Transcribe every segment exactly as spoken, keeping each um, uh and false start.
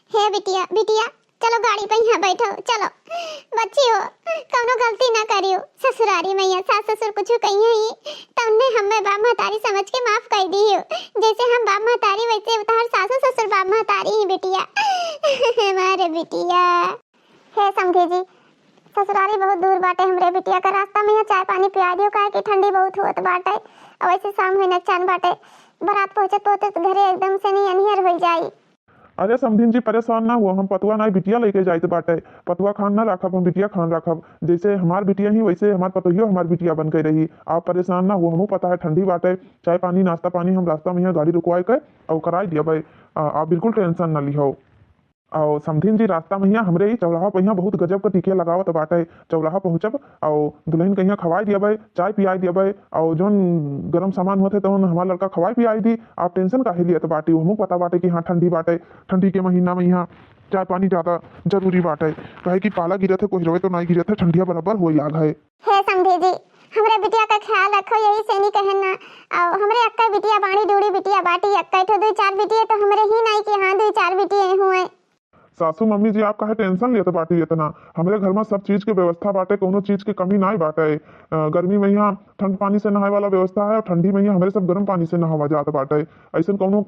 हे बिटिया, बिटिया, चलो गाड़ी पे यहाँ बैठो, चलो। बच्ची हो, कौनो गलती ना करियो। ससुरारी में यहाँ सास ससुर कुछ कहिए ही, तो उन्हें हमें बाप महतारी समझ के माफ कर दी हो। जैसे हम बाप महतारी, वैसे तोहर सासू ससुर बाप महतारी ही बिटिया। हमारे बिटिया। हे समधी जी, ससुरारी बहुत दूर बाटे हमरे बिटिया का, रास्ता में यहाँ चाय पानी पिया दियो, काहे कि ठंडी बहुत होत बाटे। और वैसे शाम होई नकचान बाटे, बारात पहुँचत पहुँचत घरे एकदम से नहीं अनिहर हो जाई। अरे समधिन जी, परेशान ना हुआ, हम पतुआ नाई बिटिया लेके जाइत बाटे। पतुआ खान ना राखब, हम बिटिया खान राखब। जैसे हमार बिटिया ही, वैसे हमार पतोहियो हमार बिटिया बन के रही। आप परेशान ना हुआ, हमहू पता है ठंडी बाटे, चाय पानी, नाश्ता पानी हम रास्ता में यहाँ गाड़ी रुकवाए के और कराई दिया भाई। आ, आप बिल्कुल टेंशन ना लिहो। और समधिन जी, रास्ता में यहाँ हमरे ही चौराहा पर यहाँ बहुत गजब का टीके लगावत बाटे। चौराहा पहुँचब और दुल्हन के यहाँ खवाई दिया भाई, चाय पियाई दिया भाई, और जौन गरम सामान होते तौन हमार लड़का खवाई पियाई दी। आप टेंशन काहे लियत बाटी? हमहू पता बाटे कि हाँ ठंडी बाटे, ठंडी के महीना में यहाँ चाय पानी ज्यादा जरूरी बाटे, काहे कि पाला गिरत है, कोहरवे तो नाई गिरत है, ठंडिया बराबर होई लाग है। हे समधी जी, हमरे बिटिया का ख्याल रखो, यही से नहीं कहन ना। और हमरे अक्का बिटिया बाड़ी डूड़ी बिटिया बाटी, अक्का ठो दुई चार बिटिया तो हमरे ही नाई कि हाँ दुई चार बिटिया हुए। सासू मम्मी जी, आप काहे टेंशन लेत बाटी इतना? हमरे घर में सब चीज के व्यवस्था बाटे, कौनो चीज के कमी नाई बाटे। अ, गर्मी में यहाँ ठंड पानी से नहाए वाला व्यवस्था है और ठंडी में यहाँ हमरे सब गर्म पानी से नहावा जात बाटे। ऐसन कौनो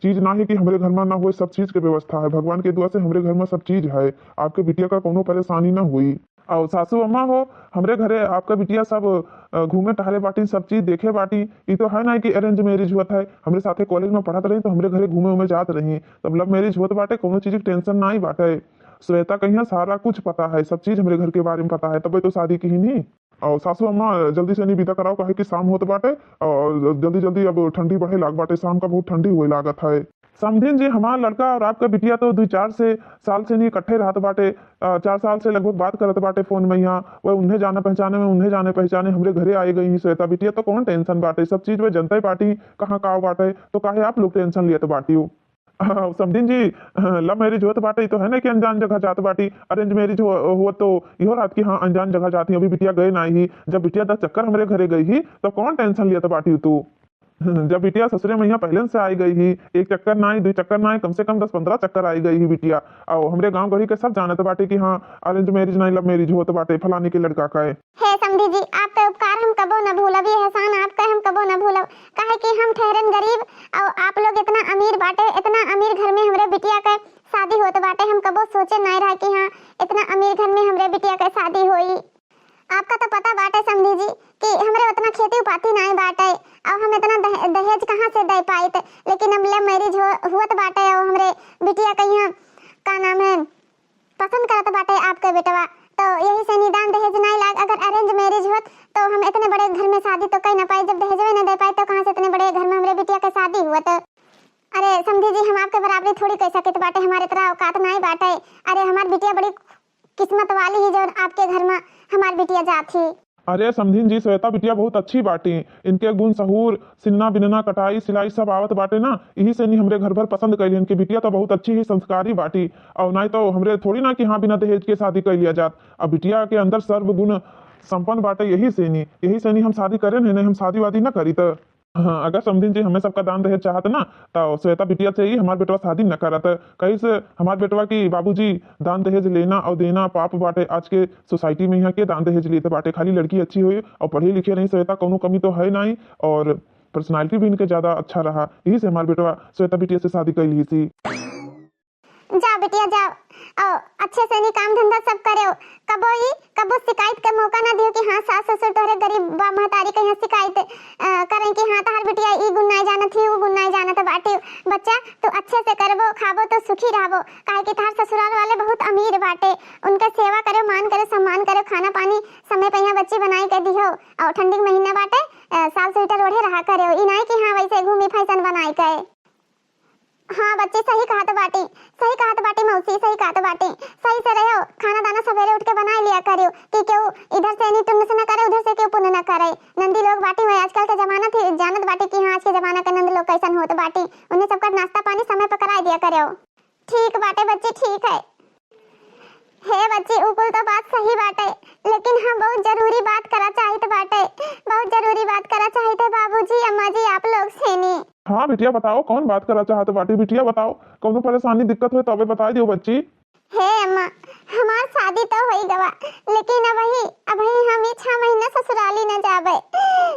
चीज ना है कि हमरे घर में ना होए, सब चीज के व्यवस्था है। भगवान के दुआ से हमरे घर में सब चीज है, आपके बिटिया का कौनो परेशानी ना हुई। और सासू अम्मा हो, हमरे घरे आपका बिटिया सब, अ, घूमे टहले बाटी, सब चीज देखे बाटी। ई तो है ना कि arrange marriage हुआ था, हमरे साथे कॉलेज में पढ़त रही तो हमरे घरे घूमे उमे जात रही, तब love marriage होत बाटे, कौनो चीज के टेंशन ना ही बाटे। श्वेता कहिया सारा कुछ पता है, सब चीज हमरे घर के बारे में पता है, तबे तो शादी की ही नहीं। और सासू अम्मा, जल्दी से नहीं विदा कराओ, काहे कि शाम होत बाटे और जल्दी जल्दी अब ठंडी बढ़े लाग बाटे, शाम का बहुत ठंडी हुए लागत है। समधिन जी, हमार लड़का और आपका बिटिया तो दुई चार से साल से नहीं इकट्ठे रहत बाटे, अ, चार साल से लगभग बात करत बाटे फोन में। यहाँ वह उन्हें जाने पहचाने में, उन्हें जाने पहचाने हमरे घरे आए गई ही श्वेता बिटिया, तो कौन टेंशन बाटे, सब चीज वह जनता पार्टी कहाँ का बाटे, तो काहे आप लोग टेंशन लियत बाटी हो? समधिन जी, love marriage होत बाटे, ई तो है ना कि अनजान जगह जात बाटी। Arrange marriage हो, हो तो इहो रात की हाँ अनजान जगह जाती, अभी बिटिया गए ना ही। जब बिटिया दस चक्कर हमरे घरे गई ही, तब कौन टेंशन लियत बाटी तू? जब बिटिया ससुरे में यहाँ पहले से आई गई ही, एक चक्कर ना आई, दो चक्कर ना आई, कम से कम दस पन्द्रह चक्कर आई गई ही बिटिया। और हमरे गांव गढ़ी के सब जानत बाटे कि हाँ arrange marriage ना, love marriage होत बाटे फलाने के लड़का का है। हे समधी जी, आपका उपकार हम कबो न भूलब, ये एहसान आपका हम कबो न भूलब, काहे कि हम ठहरन गरीब और आप लोग इतना अमीर बाटे, इतना अमीर घर में हमरे बिटिया के शादी होत बाटे। हम कबो सोचे नाई रहा कि हाँ इतना अमीर घर में हमरे बिटिया के शादी होई। आपका तो पता बाटे समधी जी कि हमरे उतना खेती उपाती नाई बाटे और हम इतना दह-, दहेज कहाँ से दे पाइत, लेकिन हम love marriage हो, हुअत बाटे और हमरे बिटिया के यहाँ का नाम है पसंद करत बाटे आपके बेटवा, तो यही से निदान दहेज नाई लाग। अगर arrange marriage होत तो हम इतने बड़े घर में शादी तो कई ना पाई, जब दहेजवे न दे पाई तो कहाँ से इतने बड़े घर में हमरे बिटिया के शादी हुआ? तो अरे समधी जी, हम आपके बराबरी थोड़ी कह सकित बाटे, हमारे इतना औकात नाई बाटे। अरे हमार बिटिया बड़ी किस्मत वाली ही जो आपके घर में हमार बिटिया जात ही। अरे समधिन जी, श्वेता बिटिया बहुत अच्छी बाटी, इनके गुण सहूर, सिलना बिनना, कटाई सिलाई सब आवत बाटे ना, यही से नहीं हमरे घर भर पसंद कैली। इनके बिटिया तो बहुत अच्छी ही संस्कारी बाटी, और नाई तो हमरे थोड़ी ना कि हाँ बिना दहेज के शादी कर लिया जात। अब बिटिया के अंदर सर्व गुण संपन्न बाटे, यही से नहीं, यही से नहीं हम शादी करेन है, नहीं हम शादी वादी ना करी। तो हाँ, अगर समधिन जी हमें सबका दान दहेज चाहत ना, तो श्वेता बिटिया से ही हमार बेटवा शादी न करत। कहीं से हमार बेटवा की बाबूजी दान दहेज लेना और देना पाप बाटे। आज के सोसाइटी में यहाँ के दान दहेज लेते बाटे, खाली लड़की अच्छी हुई और पढ़े लिखे नहीं। श्वेता कौनो कमी तो है नहीं और पर्सनालिटी भी इनके ज्यादा अच्छा रहा, यही से हमार बेटवा श्वेता बिटिया से शादी कर ली थी। जाओ बिटिया जाओ, और अच्छे से नहीं काम धंधा सब करेओ। कबो ई कबो शिकायत के मौका ना दियो कि हाँ सास ससुर तोहरे गरीब बा महतारी के यहाँ शिकायत, अ, करें कि हाँ तहार बिटिया ई गुण नाई जानत ही, ऊ गुण नाई जानत बाटी। बच्चा तू अच्छे से करबो, खाबो तो सुखी रहबो, काहे कि तहार ससुराल वाले बहुत अमीर बाटे। उनके सेवा करेओ, मान करेओ, सम्मान करेओ, खाना पानी समय पे यहाँ बच्ची बनाई के दिहो। और ठंडी के महीना बाटे, अ, साल स्वेटर ओढ़े रहा करेओ, ई नाई कि हाँ वैसे घूमी फैशन बनाई के। हाँ बच्ची, सही कहत बाटी, सही कहत बाटी मौसी, सही कहत बाटी। सही से रहो, खाना दाना सवेरे उठ के बनाए लिया करियो कि केहू इधर से नहीं टुन्न से न करे, उधर से केहू पुन्न न करे। नंदी लोग बाटी हुए आजकल के जमाना थी, जानत बाटी कि हाँ आज के जमाना के नंद लोग कैसन होत बाटी। उन्हें सबका नाश्ता पानी समय पर कराए दिया करियो। ठीक बाटे बच्ची, ठीक है। हे बच्ची, उ कुल तो बात सही बाटे, लेकिन हम बहुत जरूरी बात करा चाहित बाटे, बहुत जरूरी बात करा चाहित है बाबूजी, अम्मा जी, आप लोग से नी। हाँ बिटिया बताओ, कौन बात करा चाहत बाटी? बिटिया बताओ, कौनो परेशानी दिक्कत होए तो अबे बताई दियो बच्ची। हे अम्मा, हमार शादी तो होई गवा, लेकिन अबही, अबही हम ई छह महीना ससुराली न जाबे।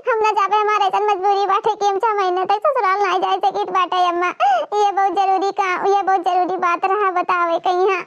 हम न जाबे, हमार ऐसन मजबूरी बाटे कि हम छह महीना तक ससुराल ना जाए सकित बाटे अम्मा। ये बहुत जरूरी काम, ये बहुत जरूरी बात रहा बतावे कहीं। हाँ।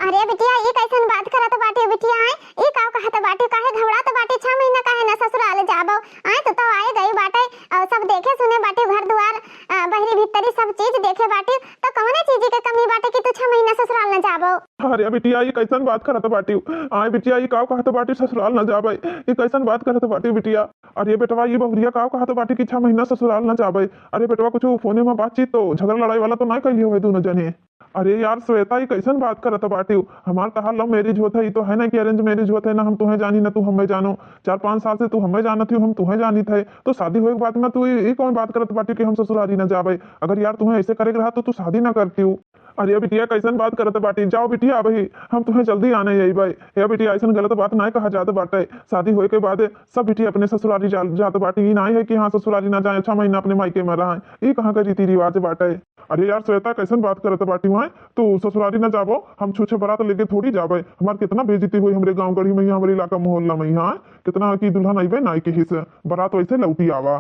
अरे बिटिया, ई कैसन बात करत बाटे बिटिया? आय, ई का कहत बाटे? काहे घबरात बाटे? छह महीना काहे ना ससुराल जाबो? आय, तू तो आए गई बाटे और सब देखे सुने बाटे, घर दुआर, अ, बहरी भीतरी सब चीज देखे बाटे, तो कौने चीज के कमी बाटे कि तू छह महीना ससुराल न जाबो? अरे बिटिया, ई कैसन बात करत बाटे? आय बिटिया, ई का कहत बाटे ससुराल न जाबे? ई कैसन बात करत बाटे बिटिया? अरे बेटवा, ई बहुरिया का कहत बाटे कि छह महीना ससुराल न जाबे? अरे बेटवा, कुछ फोने में बातचीत तो, झगड़ा लड़ाई वाला तो ना कैली होए दोनों जने? अरे यार श्वेता, ई कैसन बात करत बाटिउ? हमार तहार love marriage होत है, ई तो है ना कि arrange marriage होत है, ना हम तुहें जानी, ना तू हमें जानो। चार पाँच साल से तू हमें जानत हिउ, हम तुहें जानित है, तो शादी होए के बाद में तू ई, ई कौन बात करत बाटिउ कि हम ससुरारी ना जाबे? अगर यार तुहें ऐसे करे के रहा तो तू शादी ना करतिउ। अरे बिटिया, कैसन बात करत बाटी? जाओ बिटिया, अबही हम तुहें जल्दी आने अइबे। हे बिटिया, ऐसन गलत बात ना कहा जात बाटे। शादी होए के बाद सब बिटिया अपने ससुरारी जा, जात बाटी। ई ना है कि हाँ ससुरारी ना जाए, छह महीना अपने मायके में रहें। ई कहाँ का रीति रिवाज बाटे? अरे यार श्वेता, कैसन बात करत बाटी? तू ससुरारी ना जाबो, हम छूछे बारात लेके थोड़ी जाबे। हमार कितना बेइज्जती होई हमरे गाँव गढ़ी में, यहाँ हमरे इलाका मोहल्ला में, यहाँ कितना कि दुल्हन अइबे ना किहिस, बारात वैसे लौटी आवा।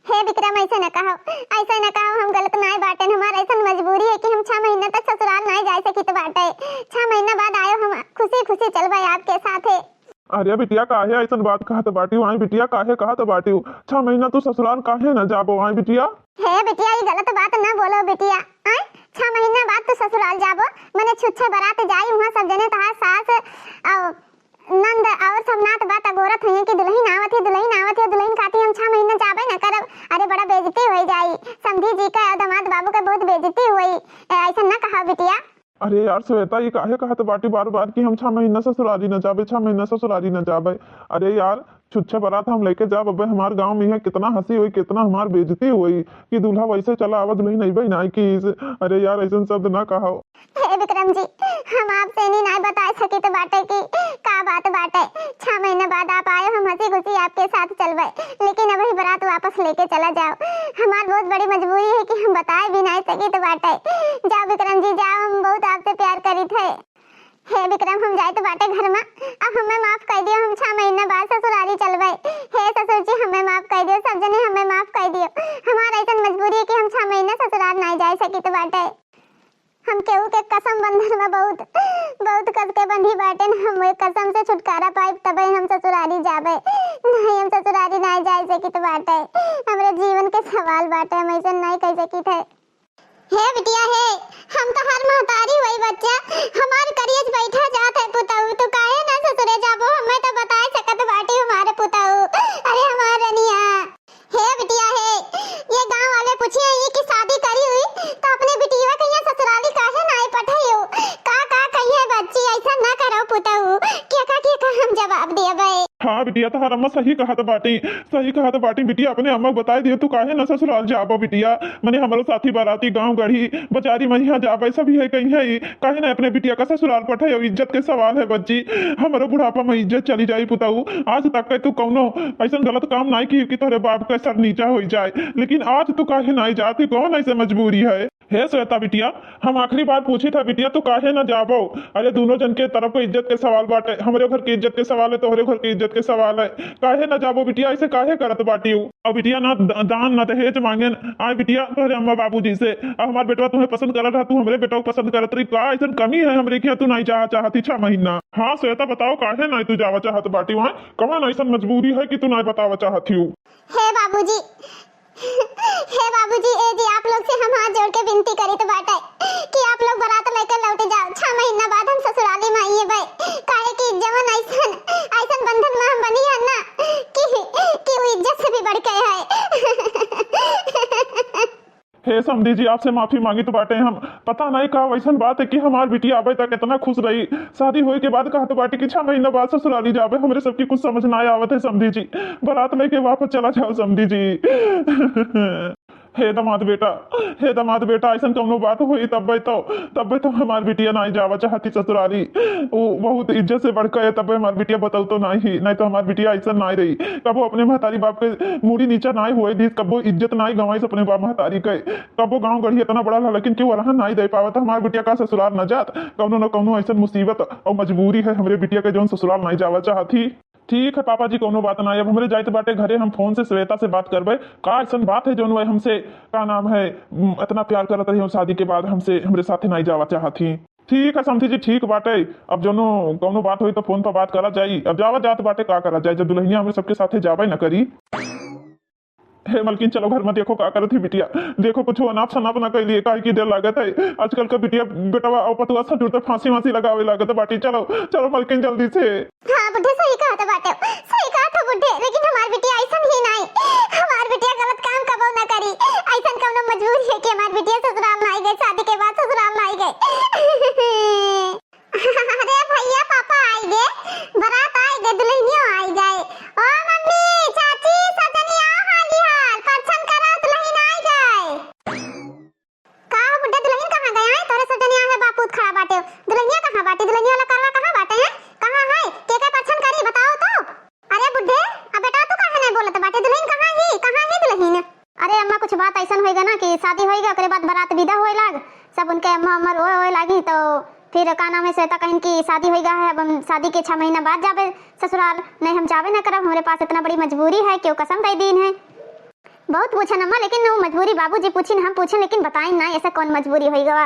हे विक्रम, ऐसे न कहो, ऐसे न कहो, हम गलत नाय बाटेन, हमार ऐसन मजबूरी है कि हम छह महीना तक ससुराल नाय जाए सकित बाटे। छह महीना बाद आयो, हम खुशी खुशी चलबे आपके साथे। अरे बिटिया, काहे ऐसन बात कहत बाटिउ? आय बिटिया, काहे कहत बाटिउ? छह महीना तू ससुराल काहे न जाबो? आय बिटिया। हे बिटिया, ई गलत बात न बोलो बिटिया। आय, छह महीना बाद तू ससुराल जाबो, मने छुच्छे बारात जाई, उहाँ सब जने तहार सास और नंद और सब नात बात अगोरत हुई कि दुल्हन आवत है, दुल्हन आवत है, दुल्हन खाती हम छह महीना जाबे न करब। अरे बड़ा बेइज्जती हो जाई, समधी जी का और दामाद बाबू का बहुत बेइज्जती हुई। ए, ऐसा न कहा बिटिया। अरे यार श्वेता, ई काहे कहत बाटी बार बार कि हम छह महीना ससुरारी न जाबे, छह महीना ससुरारी न जाबे? अरे यार, छुच्छे बारात हम लेके जाब, अबे हमार गाँव में है कितना हँसी होई, कितना हमार बेइज्जती होई कि दूल्हा वैसे चला आवा, दुल्हन अइबे ना किस। अरे यार, ऐसन शब्द ना कहो। हे विक्रम जी, हम आपसे नी ना बता सकित बाटे कि का बात बाटे। छह महीना बाद आप आयो, हम हँसी खुशी आपके साथ चलबे, लेकिन अबही बारात वापस लेके चला जाओ। हमार बहुत बड़ी मजबूरी है कि हम बताए भी ना सकित बाटे। जाओ विक्रम जी, जाओ, हम बहुत आपसे प्यार करित है। हे विक्रम, हम जाइत बाटे घर में, अब हमें माफ कर दियो, हम छह महीना बाद ससुरारी चलबे। हे ससुर जी, हमें माफ कर दियो, सब जने हमें माफ कर दियो। हमार ऐसन मजबूरी है कि हम छह महीना ससुराल नाय जाए सकित बाटे। हम केहू के कसम बंधन में बहुत, बहुत कस के बंधी बाटे न, हम ओए कसम से छुटकारा पाइब तबे हम ससुरारी जाबे, नहीं हम ससुरारी नाय जाए सकित बाटे। हमरे जीवन के सवाल बाटे, हम ऐसे नहीं कह सकित है। हे बिटिया हे, हम तोहार महतारी होई बच्चा, हमार करेज बैठा जात है पुतऊ, तू काहे ना ससुरे जाबो, हमें तो बताए सकत बाटी हमारे पुतऊ। अरे हमार रनिया। हे बिटिया हे, ये गाँव वाले पूछे हैं कि शादी करी हुई तो अपने बिटिया के यहाँ ससुराली काहे ना आए पठाइयो? का का कही है बच्ची, ऐसा ना करो पुतऊ, केका केका हम जवाब देबे? हाँ बिटिया, तोहार अम्मा सही कहत बाटी, सही कहत बाटी बिटिया, अपने अम्मा को बताए दियो, तू काहे ना ससुराल जाबो बिटिया, मने हमरो साथी बाराती गाँव गढ़ी बाजारी में यहाँ जाबे, सभी है कहीं है, काहे ना अपने बिटिया का ससुराल पठायो, इज्जत के सवाल है बच्ची, हमरो बुढ़ापा में इज्जत चली जाई पुताऊ। आज तक के तू कौनो ऐसन गलत काम नाई की कि तोहरे बाप का सर नीचा हो जाए, लेकिन आज तू काहे नाई जाती, कौन ऐसे मजबूरी है? हे श्वेता बिटिया, हम आखिरी बार पूछी था बिटिया, तू काहे ना जाबो? अरे दोनों जन के तरफ के इज्जत के सवाल बाटे, हमरे घर के इज्जत के सवाल है, तोहरे घर के इज्जत के सवाल है, काहे ना जाबो बिटिया, ऐसे काहे करत बाटियो? अब बिटिया ना द-, दान ना दहेज मांगेन, आए बिटिया तोहरे अम्मा बाबूजी से, अब हमार बेटवा तुम्हें पसंद करत रहा, तू हमरे बेटवा को पसंद करत रही, का ऐसन कमी है हमरे किया तू नहीं जावा चाहती छह महीना? हाँ श्वेता बताओ काहे नहीं तू जावा चाहत बाटी वहाँ, कौन ऐसन मजबूरी है कि तू नहीं बतावा चाहती हो? हे बाबूजी, हे बाबूजी, ए जी, आप लोग से हम हाथ जोड़ के विनती करित बाटे कि आप लोग बारात लेके लौट जाओ। छह महीना बाद हम ससुराली में आइए बे, काहे कि जवन ऐसन, ऐसन बंधन में हम बनी है ना कि, कि वो इज्जत से भी बढ़ के है। हे समधी जी, आपसे माफी मांगित बाटे हम। पता नहीं का वैसन बात है कि हमार बिटिया अबे तक इतना खुश रही, शादी होए के बाद कहत बाटे कि छह महीना बाद ससुराली जाबे। हमरे सबकी कुछ समझ ना आवत है समधी जी, बारात लेके वापस चला जाओ समधी जी। हे दामाद बेटा, हे दामाद बेटा, अइसन कउनो बात होई तब्बे तो, तब्बे तो हमार बिटिया नाई जावा चाहती ससुरारी। उ बहुत इज्जत से बड़का है, तब्बे हमार बिटिया बतउतो नाई ही, नाई तो हमार बिटिया अइसन नाई रही। कबो अपने महतारी बाप के मूड़ी नीचा नाई होए दीस, कबो इज्जत नाई गंवाइस अपने बाप महतारी के। कबो गाँव गढ़ी इतना बड़ा लेकिन केहू अलहन नाई दे पावत। हमार बिटिया का ससुरार न जात, कउनो न कउनो अइसन मुसीबत अउर मजबूरी है हमरे बिटिया के जउन ससुरार नाई जावा चाहत ही। ठीक है पापा जी, कउनो बात नाई, अब हमरे जाइत बाटे घरे, हम फोन से श्वेता से बात करबे। का अइसन बात है जउन वह हमसे, का नाम है, उम, इतना प्यार करत रही और शादी के बाद हमसे, हमरे साथे नाई जावा चाहत ही। ठीक है समधी जी, ठीक बाटे, अब जउनो कउनो बात होई तो फोन पर बात करा जाई। अब जावा जात बाटे, का करा जाई, जब दुल्हनिया हमरे सबके साथे जाबे न करी। हे मलकिन, चलो घर में, देखो का करत ही बिटिया। देखो कुछ अनाप शनाप ना कइलिए, काहे कि डर लागत है। आजकल का बिटिया, बेटवा अउर पतुआ सब जुड़ते फांसी वांसी लगावे लागत बाटी। चलो, चलो मलकिन जल्दी से। हाँ बुड्ढे, सही कहत बाटे, सही कहत हो बुड्ढे, लेकिन हमार बिटिया अइसन ही नाई। हमार बिटिया गलत काम कबो ना करी। अइसन कउनो मजबूरी है कि हमार बिटिया ससुराल नाई गए, शादी के बाद ससुराल नाई गए। अरे भइया, पापा आइ गए, बारात आइ गए, दुल्हनियो आइ गए। ओ मम्मी, चाची, सब जनी आओ हाली हाल, परछन करो, दुल्हन आइ गए। का हो बुड्ढे, दुल्हन कहाँ गए? आए, तोरे सब जनी आए, बापूत खड़ा बाटे। दुल्हनिया कहाँ बाटे? दुल्हनिया वाला करवा कहाँ बाटे, हैं? कहाँ है? के के परछन करी, बताओ तो। अरे बुड्ढे, अब बेटा तू काहे नहीं बोलत बाटे? दुल्हन कहाँ ही? कहाँ ही दुल्हन? अरे अम्मा, कुछ बात अइसन होइगा ना कि शादी होइगा, ओकरे बाद बारात विदा होए लाग, सब उनके अम्मा अम्मा रोए होए लागी, तो फिर का नाम है, श्वेता कहिन कि शादी होइगा है, अब हम शादी के छह महीना बाद जाबे ससुराल, नहीं हम जाबे ना करब, हमरे पास इतना बड़ी मजबूरी है कि वो कसम दे दीन है। बहुत पूछन अम्मा, लेकिन वो मजबूरी बाबूजी पूछिन, हम पूछिन, लेकिन बताइन ना ऐसा कौन मजबूरी होइगा।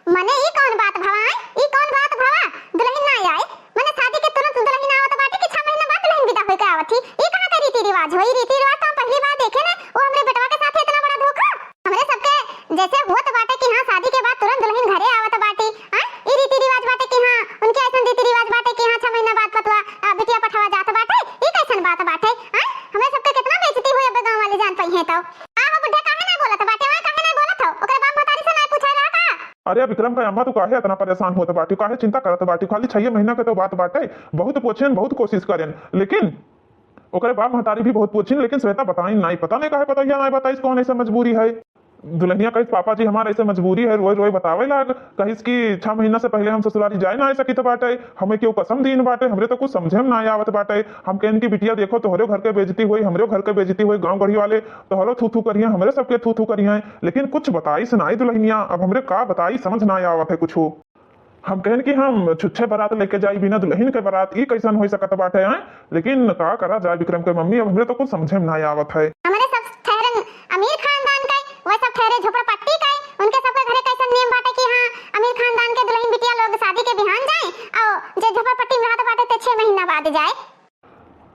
मने ई कौन बात भवा, ई कौन बात भवा? दुल्हन ना आए, मने शादी के तुरंत दुल्हन आवत बाटे कि छह महीना बाद दुल्हन विदा होइके आवत ही? ई कहाँ के रीति रिवाज होई? रीति रिवाज तो हम पहली बार देखे ना, वो हमरे बेटवा के साथ इतना बड़ा धोखा। हमरे सबके जैसे होत बाटे कि हाँ, शादी के बाद तुरंत दुल्हन घरे आवत बाटी, हाँ? ई रीति रिवाज बाटे कि हाँ, उनके अइसन रीति रिवाज बाटे कि हाँ, छह महीना बाद पतुआ, आ, बिटिया पठवा जात बाटे? ई कइसन बात बाटे, हाँ? हमरे सबके कितना बेइज्जती होई, अब गाँव वाले जान पइहें तो। का हो बुड्ढे, काहे ना बोलत बाटे, वहाँ काहे ना बोलत हो? ओकरे बाप महतारी से ना पूछे रहा का? अरे विक्रम का अम्मा, तू काहे इतना परेशान होत बाटी, काहे चिंता करत बाटी? खाली छह महीना के तो बात बाटे, बहुत पूछेन, बहुत कोशिश करेन, लेकिन ओकरे बाप महतारी भी बहुत पूछिन, लेकिन श्वेता बताइन नाई, पता नहीं काहे पतोहिया नाई बताइस, कौन ऐसा मजबूरी है। दुल्हनिया कहिस, पापा जी, हमार ऐसे मजबूरी है, रोए रोए बतावे लाग, कहिस कि छह महीना से पहले हम ससुरारी जाए ना आ सकित बाटे, हमें केहू कसम दीन बाटे, हमरे तो कुछ समझे में ना आवत बाटे। हम कहन कि बिटिया देखो, तोहरे घर के बेइज्जती होई, हमरे घर के बेइज्जती होई, गाँव गढ़ी वाले तोहरो थू थू करिहें, हमरे सबके थू थू करिहें, लेकिन कुछ बताइस नाई दुल्हनिया। अब हमरे का बताई, समझ ना आवत है कुछ। हम कहन कि हम छुच्छे बारात लेके जाई बिना दुल्हन के बारात, ई कैसन हो सकत बाटे, हैं? लेकिन का करा जाए विक्रम के मम्मी, अब हमरे तो कुछ समझे में ना आवत है। हमरे सब ठहरन अमीर खानदान के, वह सब ठहरे झोपड़पट्टी के। उनके सबके घरे कैसन नियम बाटे कि हाँ, अमीर खानदान के दुल्हन बिटिया लोग शादी के बिहान जाए और जे झोपड़पट्टी में रहत बाटे ते छह महीना बाद जाए।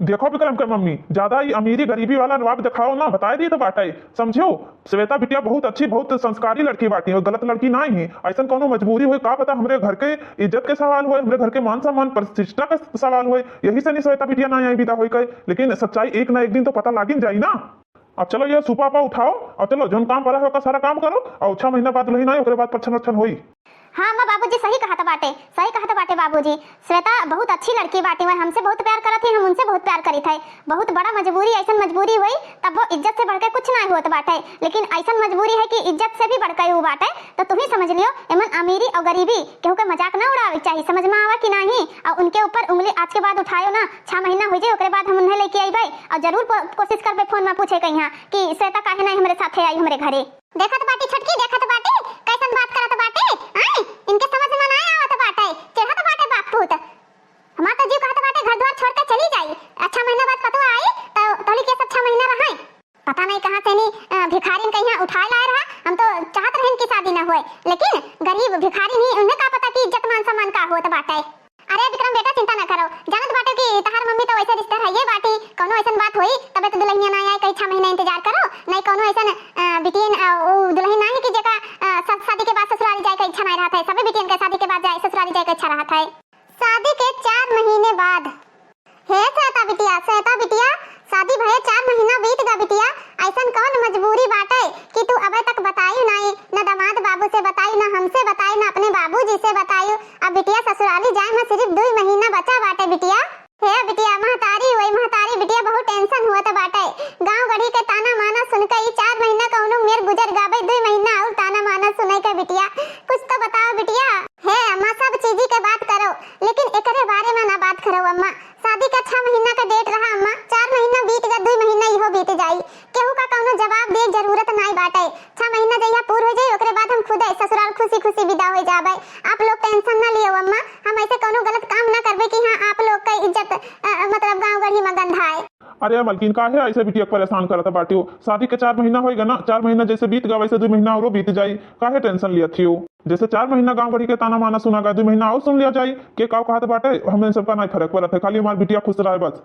देखो विक्रम के मम्मी, ज्यादा ही अमीरी गरीबी वाला रुआब दिखाओ ना, बताए दी तो बाटे, समझो। श्वेता बिटिया बहुत अच्छी, बहुत संस्कारी लड़की बाटी, और गलत लड़की ना ही। ऐसन कोनो मजबूरी होए, का पता हमरे घर के इज्जत के सवाल होए, हमरे घर के मान सम्मान प्रतिष्ठा के सवाल होए, यही से नहीं श्वेता बिटिया ना आई विदा होए के। लेकिन सच्चाई एक ना एक दिन तो पता लागिन जाई ना। अब चलो ये सूपा पा उठाओ और चलो जौन काम पड़ा है ओका सारा काम करो और छह महीना बाद दुल्हन आई, ओकरे बाद परछन वरछन होई। हाँ अम्मा, बाबूजी सही कहत बाटे, सही कहत बाटे बाबूजी। श्वेता बहुत अच्छी लड़की बाटी, वह हमसे बहुत प्यार करत ही, हम उनसे बहुत प्यार करित है। बहुत बड़ा मजबूरी, ऐसन मजबूरी होई तब वो इज्जत से बढ़ के कुछ ना होत बाटे, लेकिन ऐसन मजबूरी है कि इज्जत से भी बढ़ के ऊ बाटे। तो तुही समझ लियो, एमन अमीरी और गरीबी केहू के मजाक ना उड़ावे के चाही, समझ में आवा कि नाही? और उनके ऊपर उंगली आज के बाद उठायो ना, छह महीना हो जाए, ओकरे बाद हम उन्हें लेके अइबे और जरूर को-, कोशिश करबे फोन में पूछे के यहाँ कि श्वेता काहे नहीं हमरे साथे आई हमरे घरे। देखत बाटी छोटकी, देखत बाटी, कैसन बात करत बाटे, आय? इनके समझ में ना आवत बाटे, चिढ़त बाटे बाप पूत। हमार तो जीव कहत बाटे घर द्वार छोड़ के चली जाई, छह महीना बाद पतोह आई तो तोहनी के सब छह महीना रहे। पता नहीं कहाँ से नी, अ, भिखारिन के यहाँ उठाए लाए रहा। हम तो चाहत रहन कि शादी ना होए, लेकिन गरीब भिखारिन ही, उन्हें का पता कि इज्जत मान सम्मान का होत बाटे। अरे विक्रम बेटा, चिंता ना करो, जानत बाटे कि तहार मम्मी तो वैसे रिश्तेदार है ये बाटी, कौनो ऐसन बात होई तबे तो दुल्हनिया ना आए, कहीं छह महीना इंतजार करो, नहीं कौनो ऐसन, अ, बिटियन, अ, उ दुल्हन ना है कि जेका, अ, सा-, शादी के बाद ससुराल जाए के इच्छा नहीं रहत है, सभी बिटियन के शादी के बाद जाए, ससुराल जाए के इच्छा रहत है। शादी के चार महीने बाद। हे श्वेता बिटिया, श्वेता बिटिया, शादी भये चार महीना बीत गा बिटिया, ऐसन कौन मजबूरी बाटे कि तू अबे तक बतायु नाई, न दामाद बाबू से बतायु, न हमसे बतायु, न अपने बाबूजी से बतायु। अब बिटिया ससुराली जाए में सिर्फ दुई महीना बचा बाटे बिटिया। हे बिटिया, महतारी वही महतारी बिटिया बहुत tension हुआ तो बाटे। गाँव गढ़ी के ताना माना सुन के ई चार महीना ससुराल खुशी खुशी विदा होइ जाबे। आप लोग tension ना लियो अम्मा, हम ऐसे कौनो गलत काम ना करबे कि हाँ, आप लोग का इज्जत, अ, मतलब गाँव गढ़ी में गंधाए। अरे मलकिन, काहे ऐसे बिटिया के परेशान करत बाटियो? शादी के चार महीना होइगा ना, चार महीना जैसे बीत गा वैसे दुइ महीना औरो बीत जाई, काहे tension लियत हियो? जैसे चार महीना गाँव गढ़ी के ताना माना सुना गा, दुइ महीना और सुन लिया जाई, के काव कहत बाटे, हमें सबका नाई फर्क पड़त है, खाली हमार बिटिया खुश रहे बस।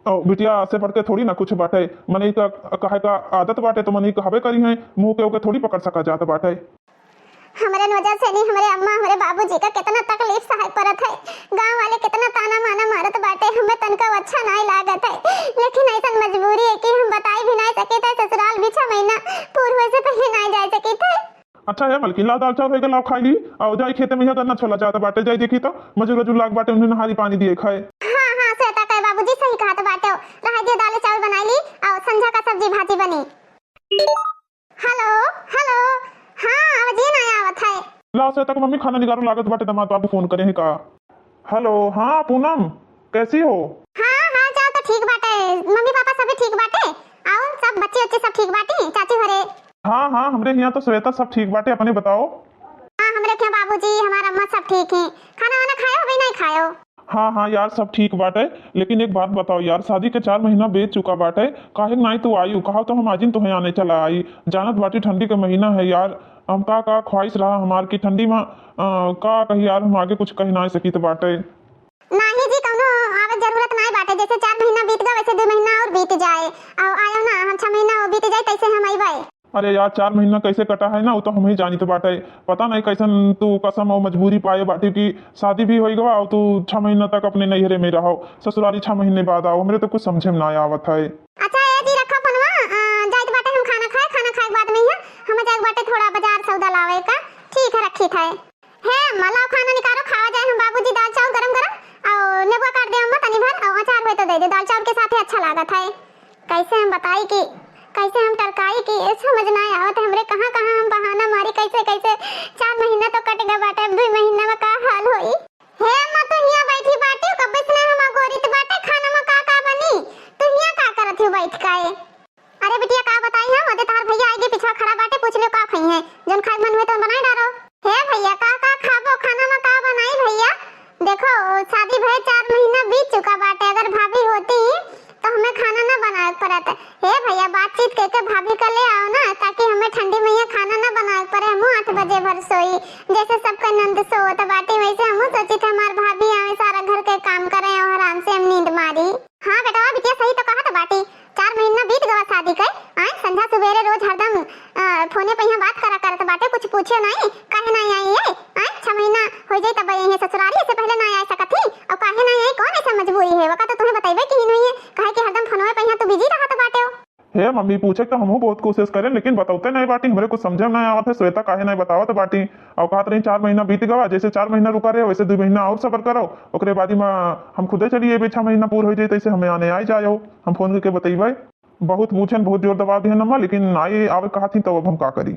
और बिटिया से बढ़ के थोड़ी ना कुछ बाटे, मनई का कहे का आदत बाटे तो मनई कहबे करी है, मुँह के ओके थोड़ी पकड़ सका जात बाटे। हमरे वजह से नहीं, हमरे अम्मा, हमरे बाबूजी का कितना तकलीफ सहे पड़त है। गाँव वाले कितना ताना माना मारत बाटे, हमें तनका अच्छा नाई लागत है, लेकिन ऐसन मजबूरी है कि हम बताई भी नाई सकित है। ससुराल भी छह महीना पूर हुए से पहले नाई जाए सकित है। अच्छा है मलकिन, लाओ दाल चाउर होइगा, लाओ खाई ली। आओ जाई खेते में, यहाँ गन्ना छोला जात बाटे, जाई देखी तो मजूर वजूर लाग बाटे, उन्हें नहारी पानी दिए खाए। हाँ, हाँ, श्वेता के बाबूजी सही कहत बाटे, रह दियो, दाल चाउर बनाई ली, आओ संझा का सब्जी भाजी बनी। हेलो, हेलो, हाँ, आवाजे ना आवत है। लाओ श्वेता के मम्मी, खाना निकारो, लागत बाटे दामाद बाबू फोन करे हैं का। हेलो, हाँ पूनम, कैसी हो? हाँ, हाल चाल तो ठीक बाटे, मम्मी पापा सभी ठीक बाटे, और सब बच्चे उच्चे सब ठीक बाटे, चाची घरे? हाँ, हाँ, हमरे यहाँ तो श्वेता सब ठीक बाटे, अपने बताओ। हाँ, हमरे के बाबूजी, हमार अम्मा सब ठीक हैं। खाना वाना खायो भी नहीं खायो? हाँ, हाँ यार, सब ठीक बाटे, लेकिन एक बात बताओ यार, शादी के चार महीना बीत चुका बाटे, काहे नाई तू आयु? कहा तो हम आजिन तुहे आने चला आई, जानत बाटी ठंडी के महीना है यार, हम का का ख्वाहिश रहा हमार की ठंडी में, अ, का कही यार, हम आगे कुछ कह नाई सकित बाटे। नाही जी, कौनो आवे जरूरत नाई बाटे, जैसे चार महीना बीत गए वैसे दुइ महीना और बीत जाए, और आयो ना हम छह महीना और बीत जाए तैसे हम अइबे। अरे यार, चार महीना कैसे कटा है ना, वो तो हम ही जानित बाटे। पता नहीं कैसन तू कसम और मजबूरी पाए बाटी कि शादी भी होई गवा और तू छह महीना तक अपने नैहरे में रहो, ससुरारी छह महीने बाद आओ, हमरे तो कुछ समझे में ना आवत है। अच्छा ए जी, रखा फोनवा, अ, जाइत बाटे हम खाना खाए, खाना खाए के बाद में ही हमें जाए के बाटे थोड़ा बाजार सौदा लावे का। ठीक है, रखी था। हे अम्मा, लाओ खाना निकालो, खावा जाए हम बाबूजी, दाल चाउर गरम गरम, और नेबुआ काट दे अम्मा तनी भर, और अचार होए तो दे दे, दाल चाउर के साथे अच्छा लागत है। कैसे हम बताई कि कैसे हम टरकाई कि ए समझ ना आवत है हमरे, कहाँ कहाँ हम बहाना मारी, कैसे कैसे चार महीना तो कट गए बाटे, अब दुइ महीना में का हाल होई। हे अम्मा, तू हियाँ बैठी बाटी, कब्बे से ना हम अगोरित बाटे, खाना में का का बनी, तू हियाँ का करत हो बैठ के? अरे बिटिया, का बताई हम, ओदे तहार भैया आगे पिछवा खड़ा बाटे, पूछ लियो का खइहें, जौन खाए के मन हुए तौन बनाए डारो। हे भैया, का का खाबो, खाना में का बनाई भैया? देखो, शादी भये चार महीना बीत चुका बाटे, अगर भाभी होती तो हमें खाना ना बनावे के पड़त। हे भैया, बातचीत करके भाभी का ले आओ ना, ताकि हमें ठंडी में यहाँ खाना ना बनावे के पड़े, हमहू आठ बजे भर सोई, जैसे सबका नंद सोवत बाटी वैसे हमहू सोची थे हमार भाभी आवे, सारा घर के काम करे और आराम से हम नींद मारी। हाँ बेटवा, बिटिया सही तो कहत बाटी, चार महीना बीत गवा शादी के, आए संझा सुबेरे रोज हरदम, अ, फोने पे यहाँ बात करा करत बाटे, कुछ पूछे नहीं, काहे नहीं आई है? आए छह महीना हो जाई तब आई है ससुरारी, ऐसे पहले नहीं आ सकत थी, और काहे नहीं आई, कौन ऐसा मजबूरी है? वका तो तुम्हें बतइबे की ही नहीं है, काहे कि हरदम फोनवे पे यहाँ तू बिजी रहत बाटे हो। हे मम्मी, पूछे तो हमहू बहुत कोशिश करें, लेकिन बतौते नहीं बाटी, हमरे कुछ समझे में नहीं आवत है, श्वेता काहे नहीं बतावत बाटी। और कहत रही चार महीना बीत गवा, जैसे चार महीना रुका रहे वैसे दुइ महीना और सबर करो, ओकरे बाद में हम खुदे चली अइबे, छह महीना पूर हो जाई तैसे हमें आने आई जायो, हम फोन करके बतइबे। बहुत पूछन, बहुत जोर दबाव दिहन अम्मा, लेकिन आई आवे कहत ही, तब अब हम का करी?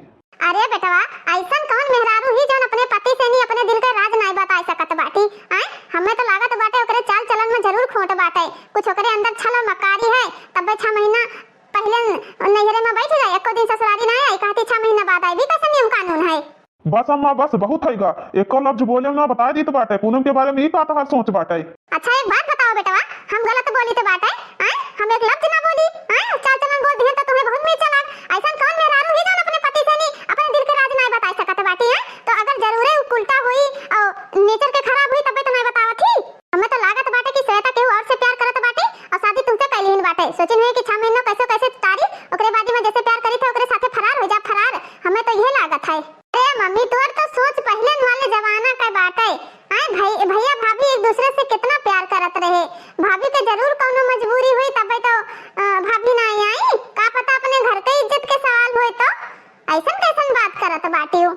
अरे बेटवा, ऐसन कौन मेहरारू ही जौन अपने पति से नहीं अपने दिल के राज नाई बताई सकत बाटी? आए, हमें तो लागत बाटे ओकरे चाल चलन में जरूर खोट बाटे, कुछ ओकरे अंदर छल और मक्कारी है, तब्बे छह महीना पहले नैहरे में बैठ जाए, एको दिन ससुरारी ना आई, कहती छह महीना बाद आई, भी कैसे नियम कानून है? बस अम्मा बस, बहुत होइगा, एको लफ्ज बोले ना, बताए दीत बाटे पूनम के बारे में, ई का तहार सोच बाटे? अच्छा एक बात बताओ बेटवा, हम गलत बोली तो बाटे? आए, हम एक लफ्ज ना बोली, आए, चाल चलन बोल दिहन तो तुम्हें बहुत मीठ चला। ऐसन कौन मेहरारू ही जौन अपने पति से नहीं अपने दिल के राज ना बता सकत बाटी? आए, तो अगर जरूरे उ उल्टा हुई और नेचर के खराब हुई तबे तो नहीं बतावत ही। हमें तो लागत बाटे कि श्वेता केहू और से प्यार करत बाटे और शादी तुमसे कैलिहन बाटे। सोचिन हुए कि छह महीनों कैसे कैसे तारी, ओकरे बाद में जैसे प्यार करी थे ओकरे साथे फरार हो जा, फरार। हमें तो यह लागत है। अरे मम्मी, तोर तो सोच पहले वाले जमाना का बाटे। आए भाई, भैया भाभी एक दूसरे से कितना प्यार करत रहे। भाभी के जरूर कौनो मजबूरी हुई तबे तो, अ, भाभी ना आई। का पता अपने घर के इज्जत के सवाल हुए तो। ऐसन कैसन बात करत बाटियो?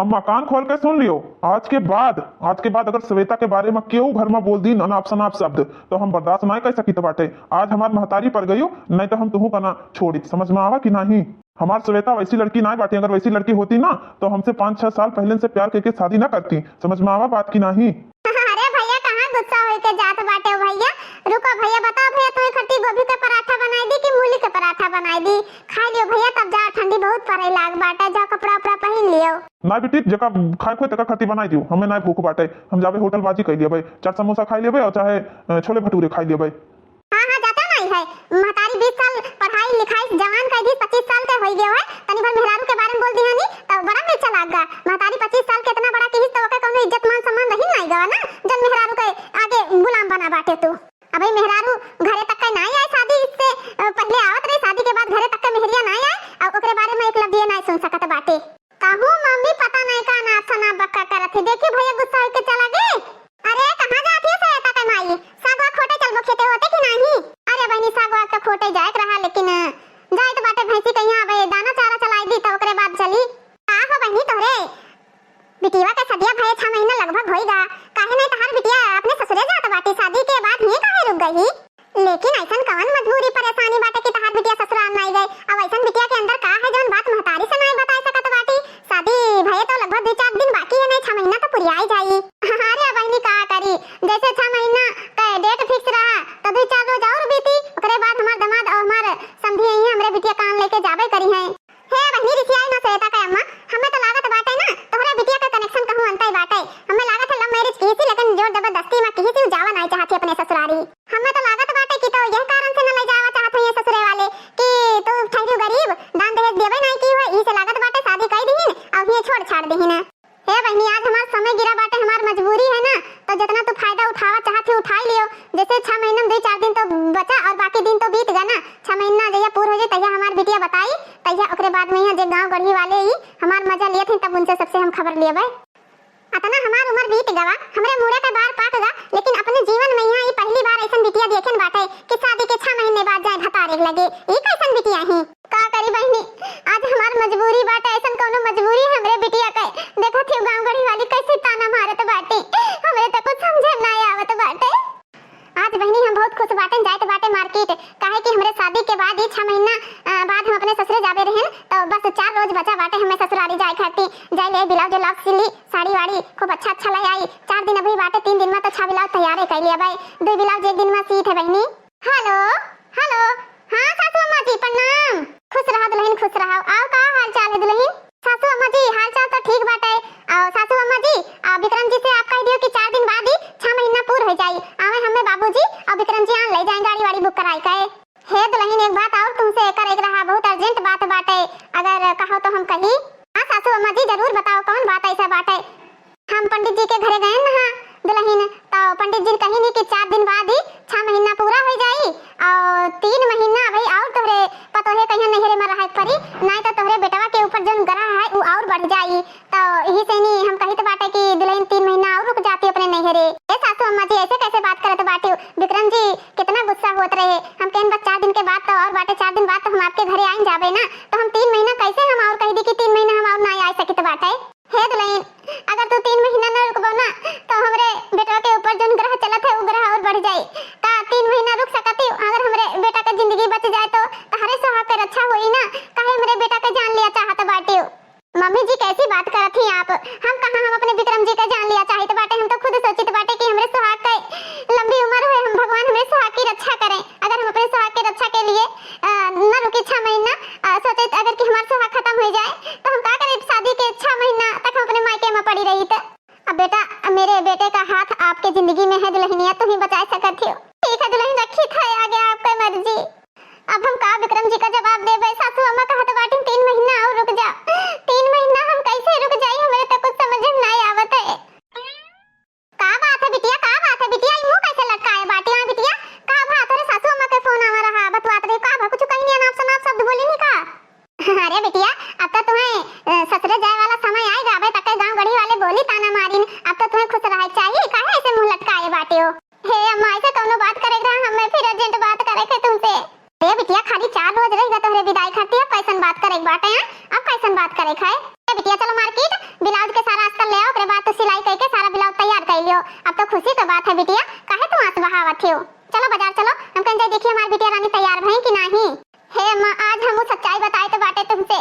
अम्मा कान खोल के सुन लियो, आज के बाद, आज के बाद अगर श्वेता के बारे में केहू घर में बोल दी अनाप शनाप शब्द तो हम बर्दाश्त ना कर सकित बाटे। आज हमार महतारी पर गयो, नहीं तो हम तुहू का ना छोड़ित, समझ में आवा कि नहीं? हमार श्वेता वैसी लड़की ना बाटी, अगर वैसी लड़की होती ना तो हमसे पाँच छह साल पहले से प्यार करके शादी ना करती, समझ में आवा बात की नहीं? अरे भैया कहाँ गुस्सा हो के जात बाटे भइया। रुको भइया, बताओ भइया, तुम्हें खट्टी गोभी के पराठा बनाई दी कि मूली के पराठा बनाई दी? खाई लियो भइया, तब जाओ, ठंडी बहुत पड़े लाग बाटे, जाओ कपड़ा उपड़ा पहिन लियो। ना बेटी, जेका खाए के होए तेका खातिर बनाई दियो, हमें ना भूख बाटे। हम जाबे होटल बाजी कई लेबे, चाट समोसा खाई लेबे और चाहे, अ, छोले भटूरे खाई लेबे। हाँ, हाँ, जाता नहीं है। महतारी बीस साल पढ़ाई लिखाई जवान कई दी, पच्चीस साल के होई गयो है, तनी भर मेहरारू के बारे में बोल दिया नी, तब बड़ा मिर्चा लाग गा। महतारी पच्चीस साल के इतना बड़ा किहिस, तो ओके कौनो इज्जत मान सम्मान रही नहीं गवा ना, जन मेहरारू के आगे गुलाम बना बाटे तू। अबे मेहरारू घरे तक के नहीं आए शादी से, अ, पहले आवत रहे, शादी के बाद घरे तक के मेहरिया नहीं आए, और ओकरे बारे में एक लफ्ज ये नहीं सुन सकत बाटे। कहूँ मम्मी पता नहीं का नाप सनाप बक्का करत है। देखी भइया गुस्सा होके चला गए। अरे कहाँ जात है सवेता के माई? सागवा खोटे चलबो खेते होते कि नहीं? अरे बहनी सागवा तो खोटे जाए के रहा लेकिन जाए तो बाटे भैंसी कहीं अबे दाना चारा चलाई दी तो ओकरे बाद चली। का हो बहनी तोहरे बिटिया के सदिया भये छह महीना लगभग होई गा। काहे नहीं तहार बिटिया अपने ससुरे जात बाटी? शादी के बाद ही काहे रुक गई? लेकिन ऐसन कवन मजबूरी परेशानी बाटे कि तहार बिटिया ससुराल नाई गए? अब ऐसन बिटिया के अंदर का है जौन बात महतारी से नाई बताए सकत बाटी? शादी भये तो लगभग दो चार दिन बाकी है, नहीं छह महीना तो पुरियाई जाई। अरे बहनी का करी, जैसे छह महीना के डेट फिक्स रहा तो दो चार रोज और बीती, ओकरे बाद हमार दामाद और हमार समधी यही हमरे बिटिया कान लेके जाबे करी हैं। हे बहनी रिसियाई ना सवेता के अम्मा, हमें तो लागत बाटे ना तोहरे बिटिया के कनेक्शन कहूँ अंतई बाटे। हमें लागत है लव मैरिज की थी लेकिन जोर जबरदस्ती में की थी, उ जावा नाई चाहत ही अपने ससुरारी। हमें तो लागत बाटे कि तो यह कारण से न ले जावा चाहत हुई ससुरे वाले कि तू ठहरी गरीब, दान दहेज देवे नहीं की हुआ, ई से लागत बाटे शादी कई दीन और ये छोड़ छाड़ दीन। हे बहनी, आज हमार समय गिरा बाटे, हमार मजबूरी है ना, तो जितना तू फायदा उठावा चाहत ही उठाई लियो। जैसे छह महीना में दो चार दिन तो बचा और बाकी दिन तो बीत गया ना। छह महीना जहिया पूर हो जाए तहिया हमार बिटिया बताई, तहिया ओकरे बाद में यहाँ जे गाँव गढ़ी वाले ही हमार मजा लिए थे तब उनसे सबसे हम खबर लिए। अतना हमार उम्र बीत गवा, हमरे मुड़े के बार पाक गा, लेकिन अपने जीवन में यहाँ ई पहली बार ऐसन बिटिया देखेन बाटे कि शादी के छह महीने बाद जाए भतारे लगे। ई कैसन बिटिया ही? का करी बहनी, आज हमार मजबूरी बाटे, ऐसन कौनो मजबूरी हमरे बिटिया के। देखत ही गाँव गढ़ी वाली कैसे ताना मारत बाटे, हमरे तो कुछ समझे ना आवत बाटे। आज बहनी हम बहुत खुश बाटे, जाइत बाटे मार्केट, काहे कि हमरे शादी के बाद ही छह महीना, अ, बाद हम अपने ससुरे जाबे रहन, तो बस चार रोज बचा बाटे हमें ससुरारी जाए खातिर। जाए ले ब्लाउज उलाउज सिली, साड़ी वाड़ी खूब अच्छा अच्छा ले आई। चार दिन अभी बाटे, तीन दिन में तो छह ब्लाउज तैयारे कर लिया भाई, दो ब्लाउज एक दिन में सीत है बहनी। हेलो, हेलो, हाँ सासू अम्मा जी प्रणाम। खुश रहा दुल्हन, खुश रहा। आओ का हाल चाल है दुल्हन? सासू अम्मा जी हाल चाल तो ठीक बाटे। और सासू अम्मा जी, आ, विक्रम जी से आप कह दियो कि चार दिन बाद ही छह महीना पूर हो जाई, आवे हमें बाबूजी और विक्रम जी आन ले जाए गाड़ी वाड़ी बुक कराई के। हे दुल्हन, एक बात और तुमसे करे के रहा, बहुत अर्जेंट बात बाटे, अगर कहो तो हम कही। हाँ सासू अम्मा जी, जरूर बताओ, कौन बात ऐसा बाटे? हम पंडित जी के घरे गए न हाँ दुल्हन, तो पंडित जी कही नहीं कि चार दिन बाद ही छह महीना पूरा हो जाई और तीन महीना भाई और तोहरे पतोहे कहीं नैहरे में रहे के पड़ी, नहीं तो तोहरे बेटवा के ऊपर जौन ग्रह है वो और बढ़ जाई। तो यही से नहीं हम कही तो बाटे कि दुल्हन तीन महीना और रुक जाती अपने नैहरे। ए सासू अम्मा जी, ऐसे कैसे बात करत बाटी? विक्रम जी कितना गुस्सा होत रहे। हम कहन बस चार दिन के बाद तो और बाटे, चार दिन बाद तो हम आपके घरे आइन जाबे ना, तो हम तीन महीना कैसे हम और कह दी कि तीन महीना हम और ना आ सकित बाटे? हे दुल्हन, अगर तू तीन महीना ना रुकबो ना, तो हमरे बेटवा के ऊपर जौन ग्रह चलत है, वो ग्रह और बढ़ जाई। का तीन महीना रुक सकती? अगर हमरे बेटा के जिंदगी बच जाए तो तहरे सुहाग के रक्षा होई ना, काहे हमरे बेटा के जान लिया चाहत बाटी? मम्मी जी कैसी बात करत ही आप? हम कहाँ हम अपने विक्रम जी का जान लिया चाहित बाटे, हम तो खुद सोचित बाटे कि हमरे सुहाग का लंबी उम्र होए, हम भगवान हमरे सुहाग की रक्षा करें। अगर हम अपने सुहाग की रक्षा के लिए, अ, न रुकी छह महीना, अ, सोचित अगर कि हमार सुहाग खत्म हो जाए तो हम का करें? शादी के छह महीना तक हम अपने मायके में पड़ी रही तो। अब बेटा, मेरे बेटे का हाथ आपके जिंदगी में है दुल्हनिया, तुम ही बचा सकत हो। ठीक है दुल्हन, रखी था आगे आपका मर्जी। अब हम का विक्रम जी का जवाब देबे? सासू अम्मा कहत बाटिन तीन महीना और रुक जा। तीन महीना हम कैसे रुक जाई, हमरे तो कुछ समझ में नहीं आवत है। का बात है बिटिया, का बात है बिटिया, ई मुंह कैसे लटकाए बाटी? हाँ बिटिया, का बात है रे? सासू अम्मा के फोन आवा रहा, बतवात रही, का भा कुछ कहीं अनाप शनाप शब्द बोली नहीं का? अरे बिटिया, अब तो तुम्हें, अ, ससुरे जाए वाला समय आए जाबे तक गांव गढ़ी वाले बोली ताना मारिन, अब तो तुम्हें खुश रहे चाहिए, काहे ऐसे मुंह लटकाए बाटे हो? हे अम्मा, ऐसे कौनो बात करे के रहा, हमें फिर अर्जेंट बात करे के तुमसे। ए बिटिया, खाली चार रोज रह गए तोहरे विदाई खातिर, अब कैसन बात करे के बाटे हैं? अब कैसन बात करे के है? ए बिटिया, चलो मार्केट, ब्लाउज के सारा अस्तर ले आओ, ओकरे बाद तो सिलाई करके सारा ब्लाउज तैयार कर लियो। अब तो खुशी का बात है बिटिया, काहे तू आंस बहावत हो? चलो बाजार चलो, हम कहीं जाए देखिए हमारी बिटिया रानी तैयार भई कि नहीं। हे अम्मा, आज हम उ सच्चाई बताए तो बाटे तुमसे,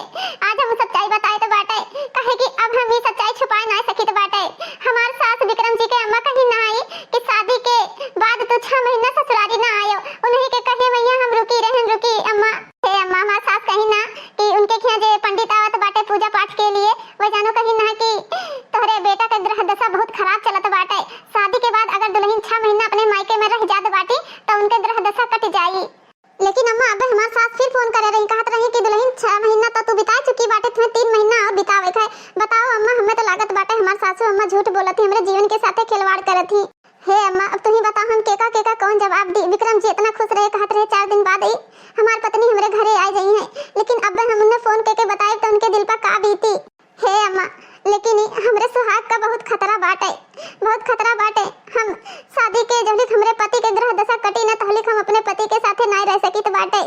आज हम उ सच्चाई बताए तो बाटे, काहे कि अब हम ई सच्चाई छुपाए ना सकित बाटे। हमार सास विक्रम जी के अम्मा कहीं ना आई कि शादी के खिलवाड़ करत ही। हे अम्मा, अब तुही बताओ, हम केका केका कौन जवाब दी? विक्रम जी इतना खुश रहे, कहत रहे चार दिन बाद आई हमार पत्नी हमरे घरे आ जाई है, लेकिन अब हम उन्हें फोन करके बताए तो उनके दिल पर का बीती। हे अम्मा, लेकिन ई हमरे सुहाग का बहुत खतरा बाटे, बहुत खतरा बाटे। हम शादी के जहलिक हमरे पति के ग्रह दशा कटी न, तहलिक हम अपने पति के साथे नाय रह सकित बाटे।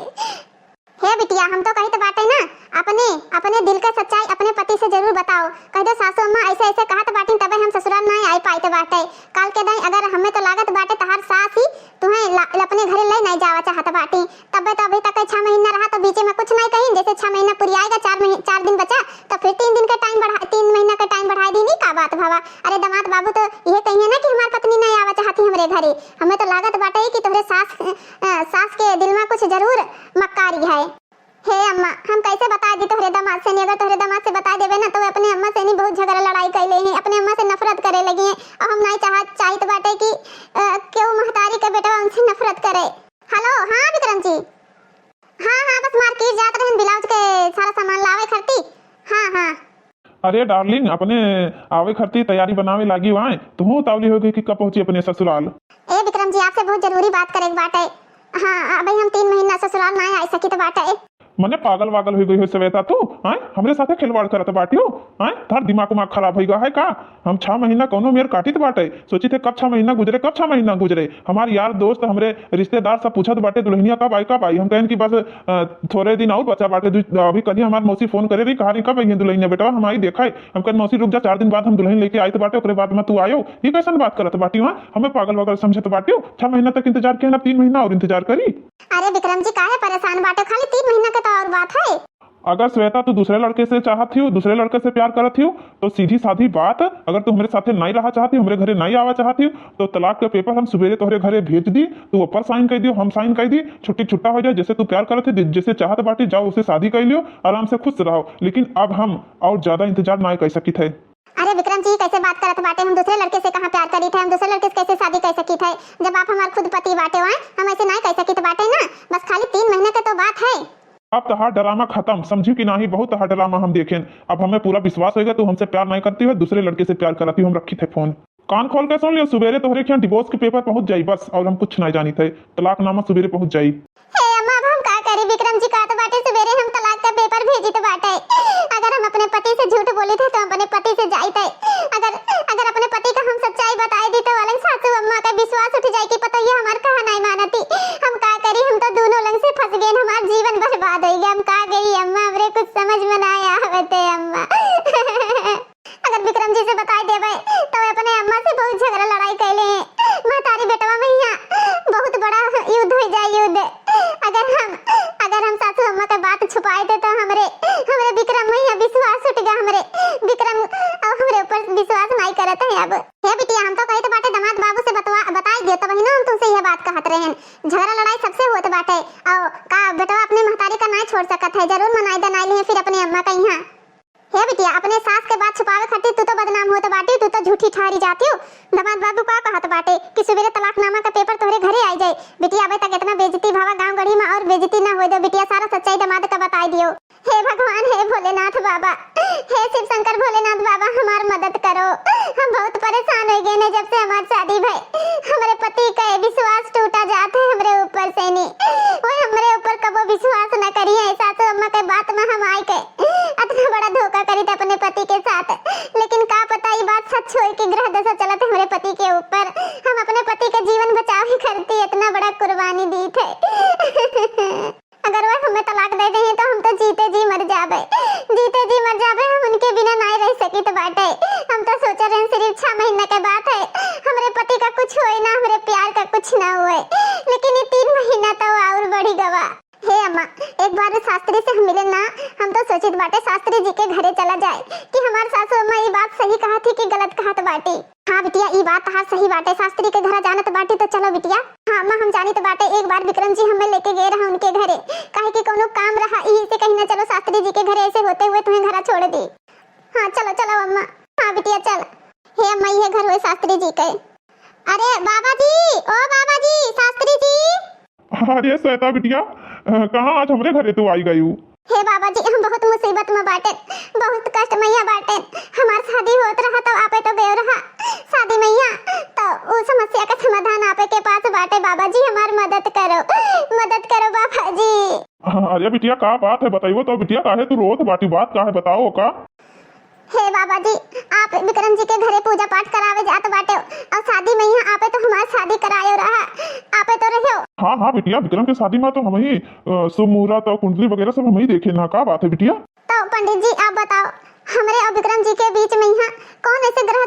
हे बिटिया, हम तो कहित बाटे ना, अपने, अपने दिल के सच्चाई अपने पति से जरूर बताओ। कह दो, "सासू अम्मा ऐसे, ऐसे कहत बाटी, तबे हम ससुराल नाय आए पाइत बाटे। काल के दाई अगर हमें तो लागत बाटे, तहार सास ही तुहें ला-, अपने घरे ले नाय जावा चाहत बाटी।" तबे तो अभी तक छह महीना रहा, तो बीचे में कुछ नाय कहीं, जैसे छह महीना पुरियाएगा, चार मही-, चार दिन बचा, तो फिर तीन दिन के टाइम बढ़ा, तीन महीना के टाइम बढ़ाए दीनी, का बात भवा? अरे दामाद बाबू तो ये कहिए ना कि हमार पत्नी नाय आवा चाहती हमरे घरे। हमें तो लागत बाटे कि तोहरे सास, अ, सास के दिल में कुछ जरूर मक्कारी है। हे अम्मा, हम कैसे बता दी तोहरे दामाद से? नहीं, अगर तोहरे दामाद से बता देबे ना, तो वे अपने अम्मा से नहीं बहुत झगड़ा लड़ाई कर ले हैं, अपने अम्मा से नफरत करे लगी हैं। और हम नाय चाहत, चाहित बाटे कि, अ, केहू महतारी के बेटवा उनसे नफरत करे। हेलो, हाँ विक्रम जी, हाँ, हाँ, बस मार्केट जात रहन, ब्लाउज के सारा सामान लावे खरती। हाँ, हाँ। अरे डार्लिंग, अपने आवे खरती तैयारी बनावे लागी वाए, तुहूँ उतावली हो गई कि कब पहुँची अपने ससुराल। ए विक्रम जी, आपसे बहुत जरूरी बात करे के बाटे। हाँ, अबे हम तीन महीना ससुराल ना आ सकित बाटे। मने पागल वागल हो गई हो श्वेता तू, आय? हमरे साथे खिलवाड़ करत बाटियो, आय? थार दिमाग उमाग खराब हो गया है का? हम छह महीना कौनो मेर काटित बाटे, सोचित है कब छह महीना गुजरे, कब छह महीना गुजरे। हमार यार दोस्त, हमरे रिश्तेदार सब पूछत बाटे, "दुल्हनिया कब आई, कब आई?" हम कहन कि बस, अ, थोड़े दिन और बचा बाटे। दु-, अभी कल ही हमार मौसी फोन करे रही, कहा रही, "कब आई है दुल्हनिया बेटवा, हम आई देखा है।" हम कहन, "मौसी रुक जा, चार दिन बाद हम दुल्हन लेके आइत बाटे, ओकरे बाद में तू आयो।" ये कैसन बात करत बाटी वहाँ? हमें पागल वागल समझत बाटियो? छह महीना तक इंतजार किया, अब तीन महीना और इंतजार करी? अरे विक्रम जी, काहे परेशान बाटे? खाली तीन महीना के तो और बात है। अगर श्वेता तू दूसरे लड़के से चाहत हियो, दूसरे लड़के से प्यार करत हियो, तो सीधी साधी बात, अगर तू हमरे साथे नहीं रहा चाहती, हमरे घरे नहीं आवा चाहती, तो तलाक के पेपर हम सुबेरे तोहरे घरे भेज दी, तू ऊपर साइन कर दियो, हम साइन कर दी, छुट्टी छुट्टा हो जाए, जैसे तू प्यार करत है, जैसे चाहत बाटी, जाओ उसे शादी कर लियो, आराम से खुश रहो। लेकिन अब हम और ज्यादा इंतजार ना कर सकित है। अरे विक्रम जी, कैसे बात करत बाटे? हम दूसरे लड़के से कहाँ प्यार करी थे? हम दूसरे लड़के से कैसे शादी कर सकी थे, जब आप हमार खुद पति बाटे हो? हम ऐसे ना कर सकित बाटे ना, बस खाली तीन महीने के तो बात है। अब तहार ड्रामा खत्म, समझी कि नाही? बहुत तहार ड्रामा हम देखेन। अब हमें पूरा विश्वास होएगा, तू हमसे प्यार नहीं करती हो, दूसरे लड़के से प्यार करती हो। हम रखी थे फोन। कान खोल के सुन लियो, सुबेरे तोहरे खियाँ डिवोर्स के पेपर पहुँच जाई बस, और हम कुछ नहीं जानी थे। तलाकनामा सुबेरे पहुँच जाई। हे अम्मा, अब हम का करी? विक्रम जी कहत बाटे सुबेरे हम तलाक का पेपर भेजित बाटे। अगर हम अपने पति से झूठ बोली थे तो अपने पति से जाई थे। अगर, अगर अपने पति का हम सच्चाई बताई दी तो अलग सासू अम्मा का विश्वास उठ जाए कि पतोहिया हमार कहा नहीं मानती। हम का करी, हम तो दोनों लंग से फंस गए, हमार जीवन बर्बाद हो गया। हम का करी अम्मा, हमरे कुछ समझ में ना आवत है अम्मा। अगर विक्रम जी से बताई देबे तो अपने अम्मा से बहुत झगड़ा लड़ाई कैले हैं। महतारी बेटवा में यहाँ बहुत बड़ा युद्ध हो जाए, युद्ध। अगर हम, अगर हम सासू अम्मा के बात छुपाए थे तो हमरे, हमरे विक्रम में यहाँ विश्वास उठ गया, हमरे विक्रम अब हमरे ऊपर विश्वास नहीं करत है अब। हे बिटिया, हम तो कहित बाटे दामाद बाबू से बतवा, बताई दियो, तब ही ना हम तुमसे यह बात कहत रहे हैं। झगड़ा लड़ाई सबसे होत बाटे। और का बेटवा अपने महतारी का ना छोड़ सकत है, जरूर मनाई दनाई लिए फिर अपने अम्मा का यहाँ। हे बिटिया, अपने सास के बात छुपावे खातिर तू तो बदनाम होत बाटी, तू तो झूठी ठहरी जाती हो। दामाद बाबू का कहत बाटे कि सुबेरे तलाकनामा का पेपर तोहरे घरे आई जाए। बिटिया, अबे तक इतना बेइज्जती भावा गांव गढ़ी में, और बेइज्जती ना होए दो बिटिया, सारा सच्चाई दामाद का बताई दियो। हे भगवान, हे भोलेनाथ बाबा, हे शिव शंकर भोलेनाथ बाबा, हमार मदद करो। हम बहुत परेशान हो गए ने जब से हमार शादी भई। हमरे पति का ये विश्वास टूटा जात है हमरे ऊपर से नी। वो हमरे ऊपर कबो विश्वास न करी है। सासू अम्मा के बात में हम आए के अतना बड़ा धोखा करी थे अपने पति के साथ, लेकिन का पता ई बात सच होए कि ग्रह दशा चलत हमरे पति के ऊपर। हम अपने पति के जीवन बचावे खातिर इतना बड़ा कुर्बानी दी थे। अगर वो हमें तलाक दे दे तो हम तो जीते जी मर जाबे, जीते जी मर जाबे। हम उनके बिना नाय रह सकित बाटे। हम तो सोचे रहन सिर्फ छह महीना के बात है, हमरे पति का कुछ होए ना, हमरे प्यार का कुछ ना होए, लेकिन ये तीन महीना तो और बढ़ी गवा। हे अम्मा, एक बार शास्त्री से हम मिले ना, हम तो सोचित बाटे शास्त्री जी के घरे चला जाए कि हमार सासू अम्मा ये बात सही कहा थी कि गलत कहत बाटी। हाँ बिटिया, ई बात तहार सही बाटे, शास्त्री के घरा जानत बाटी तो चलो बिटिया। हाँ अम्मा, हम जानित बाटे, एक बार विक्रम जी हमें लेके गए रहा उनके घरे, काहे कि कोनो काम रहा, यही से कहीं ना चलो शास्त्री जी के घरे, ऐसे होते हुए तुम्हें घरा छोड़ दी। हाँ चलो, चलो अम्मा। हाँ बिटिया चल। हे अम्मा, ये घर हुए शास्त्री जी के। अरे बाबा जी, ओ बाबा जी, शास्त्री जी। अरे श्वेता बिटिया, अ, कहाँ आज हमरे घरे तू आई गयू? हे बाबा जी, हम बहुत मुसीबत में बाटेन, बहुत कष्ट में यहाँ बाटेन। हमार शादी होत रहा तब आपे तो गयो रहा शादी में यहाँ। समाधान आपे के पास बाटे बाबा जी, हमार मदद करो, मदद करो बाबा जी। अरे बिटिया, का बात है, बताइयो तो बिटिया, काहे तू रोत बाटी, बात का है, बताओ का? हे बाबा जी, आप विक्रम जी के घरे पूजा पाठ करावे जात बाटे और शादी में यहाँ आपे तो हमार शादी करायो रहा, आपे तो रहो। हाँ, हाँ बिटिया, विक्रम के शादी में तो हम ही, अ, शुभ मुहूर्त और कुंडली वगैरह सब हम ही देखे ना, का बात है बिटिया? तो पंडित जी, आप बताओ, हमरे और विक्रम जी के बीच में यहाँ कौन ऐसे ग्रह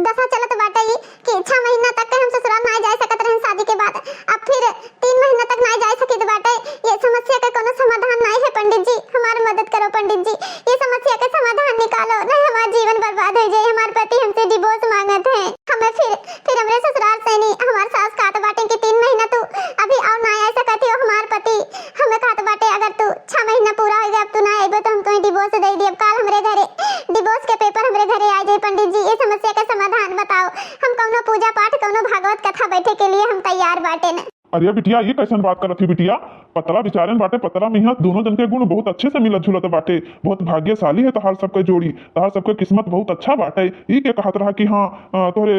दशा चलत बाटे ई कि छह महीना तक के हम ससुराल ना जाए सकत रहन शादी के बाद, अब फिर तीन महीना तक ना जाए सकित बाटे? ये समस्या के कोनो समाधान नहीं है पंडित जी, हमार मदद करो पंडित जी, ये समस्या के समाधान निकालो, नहीं हमार जीवन बर्बाद हो जाए, हमार पति हमसे डिवोर्स मांगत है, हमें फिर, फिर हमरे ससुराल से नहीं, हमार सास कहत बाटे कि तीन महीना तू अभी और ना आ सकत हो, हमार पति हमें कहत बाटे अगर तू छह महीना पूरा हो गया, अब तू ना अइबो तो हम तुम्हें डिवोर्स दे दिए। अब काल हमरे घरे डिवोर्स के पेपर हमरे घरे आ जाए। पंडित जी, ये समस्या का समाधान बताओ। हम कौनो पूजा पाठ, कौनो भागवत कथा बैठे के लिए हम तैयार बाटे न। अरे बिटिया, ये कैसन बात करत ही बिटिया? पतरा बिचारन बाटे, पतरा में यहाँ दोनों जन के गुण बहुत अच्छे से मिलत जुलत बाटे। बहुत भाग्यशाली है तहार सबके जोड़ी, तहार सबके किस्मत बहुत अच्छा बाटे। ई के कहत रहा कि हाँ, अ, तोहरे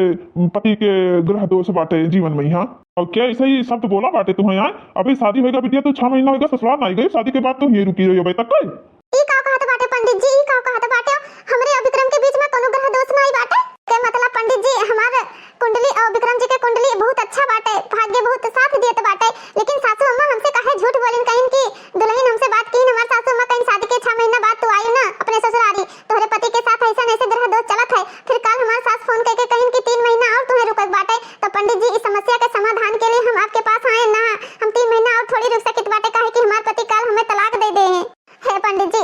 पति के ग्रह दोष बाटे जीवन में यहाँ। और क्या ऐसे ही शब्द बोला बाटे तुम्हें यहाँ? अभी शादी होएगा बिटिया, तू छह महीना होएगा ससुराल ना आई गई, शादी के बाद तू यहीं रुकी रही हो अभी तक कल। ई का कहत बाटे पंडित जी, ई का कहत बाटे? हमरे और विक्रम के बीच में कोनो ग्रह दोष ना आई बाटे? के मतलब पंडित जी, हमार कुंडली और विक्रम जी के कुंडली बहुत अच्छा बाटे, भाग्य बहुत साथ देत बाटे, लेकिन सासू अम्मा हमसे काहे झूठ बोलिन, कहिन कि दुल्हन हमसे बात कीन, हमार सासू अम्मा कहिन शादी के छह महीना बाद तू आई ना अपने ससुरारी, तोहरे पति के साथ ऐसा ऐसे ग्रह दोष चलत है। फिर काल हमार सास फोन करके कहिन कि तीन महीना और तुम्हें रुकक बाटे। तो पंडित जी, इस समस्या के समाधान के लिए हम आपके पास आए ना, हम तीन महीना और थोड़ी रुक सकित बाटे, काहे कि हमार पति काल हमें तलाक दे दे हैं। हे पंडित जी,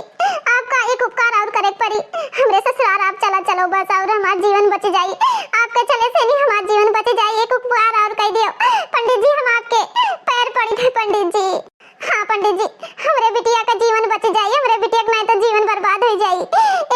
आपका एक उपकार और करे पड़ी, हमरे ससुराल आप चला चलो बस, और हमार जीवन बच जाई। आपके चले से नहीं हमार जीवन बच जाई, एक उपकार और कर दियो पंडित जी, हम आपके पैर पड़ी थे पंडित जी। हाँ पंडित जी, हमरे बिटिया का जीवन बच जाई, हमरे बिटिया का नहीं तो जीवन बर्बाद हो जाई।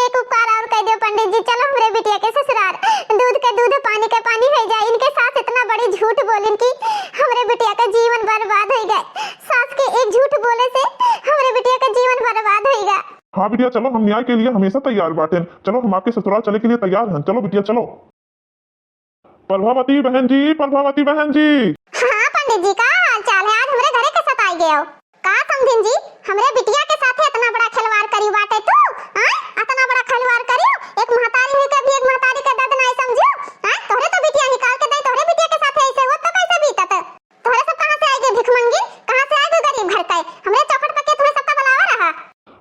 एक उपकार और कर दियो पंडित जी, चलो हमरे बिटिया के ससुराल, दूध के दूध, पानी के पानी हो जाई। इनके सास इतना बड़ी झूठ बोलिन कि हमरे बिटिया का जीवन बर्बाद हो गए। सास के एक झूठ बोले से हमरे बिटिया का जीवन बर्बाद हो गया। हाँ बिटिया, चलो हम न्याय के लिए हमेशा तैयार बाटेन। चलो हम आपके ससुराल चले के लिए तैयार हैं। चलो बिटिया चलो। प्रभावती बहन जी, प्रभावती बहन जी। हाँ पंडित जी, का हाल चाल है? आज हमरे घरे के साथ आई गए हो का समधिन जी? हमरे बिटिया के साथ इतना बड़ा खिलवाड़ करी बाटे तू, हाँ? इतना बड़ा खिलवाड़ करी, एक महतारी हुई के भी एक महतारी के दर्द नहीं समझियो, हाँ? तोहरे तो बिटिया निकाल के दे, तोहरे बिटिया के साथ ऐसे हो तो कैसे बीतत? तोहरे सब कहाँ से आएगी भिखमंगी? कहाँ से आएगी गरीब घर का? हमरे चौखट पर के तुम्हें सबका बुलावा रहा।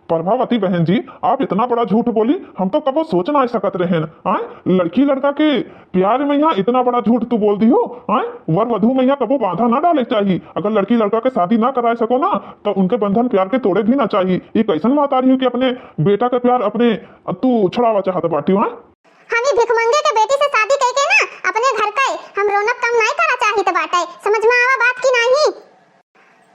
प्रभावती बहन जी, आप इतना बड़ा झूठ बोली, हम तो कबो सोच ना सकत रहेन। आय, लड़की लड़का के प्यार में यहाँ इतना बड़ा झूठ तू बोल दियो। आय, वर वधू में यहाँ कबो बाधा ना डाले के चाहिए। अगर लड़की लड़का के शादी ना कराए सको ना, तो उनके बंधन प्यार के तोड़े भी ना चाहिए। ये कैसन महतारी हो कि अपने बेटा के प्यार अपने तू छुड़ावा चाहत बाटी? आय, हम ई भिखमंगे के बेटी से शादी कइके ना अपने घर के हम रौनक कम नाई करा चाहित बाटे। समझ में आवा बात की नाही?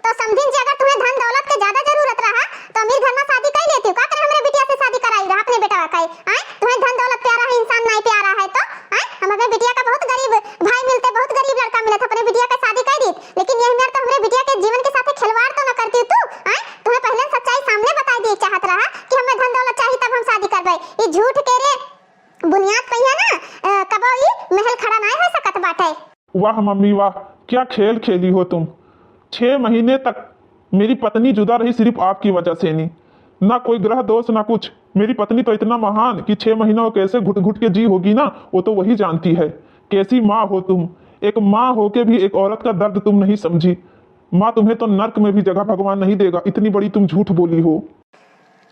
तो समधिन जी, अगर तुम्हें धन दौलत के ज्यादा जरूरत रहा तो अमीर घर में शादी कर लेती हो। का करे हमरे बिटिया से शादी कराई रहा अपने बेटवा का? आय, तुम्हें धन दौलत प्यारा है, इंसान नाई प्यारा है तो? आय, हम अपने बिटिया का बहुत गरीब भाई मिलते, बहुत गरीब लड़का मिलत, अपने बिटिया का शादी कर दी। लेकिन यही मेर तो हमरे बिटिया के जीवन के साथ खिलवाड़ तो न करती तू। आय, तुम्हें पहले सच्चाई सामने बता दिए चाहत रहा कि हमें धन दौलत चाहिए तब हम शादी करबे। ये झूठ के रे बुनियाद पहिया ना, अ, कबो ई महल खड़ा नाय हो सकत बाटे। वाह मम्मी वाह, क्या खेल खेली हो तुम। छह महीने तक मेरी पत्नी जुदा रही सिर्फ आपकी वजह से। नहीं, ना कोई ग्रह दोष ना कुछ। मेरी पत्नी तो इतना महान कि छह महीना वो कैसे घुट घुट के जी होगी ना, वो तो वही जानती है। कैसी माँ हो तुम, एक माँ होके भी एक औरत का दर्द तुम नहीं समझी। माँ, तुम्हें तो नर्क में भी जगह भगवान नहीं देगा, इतनी बड़ी तुम झूठ बोली हो।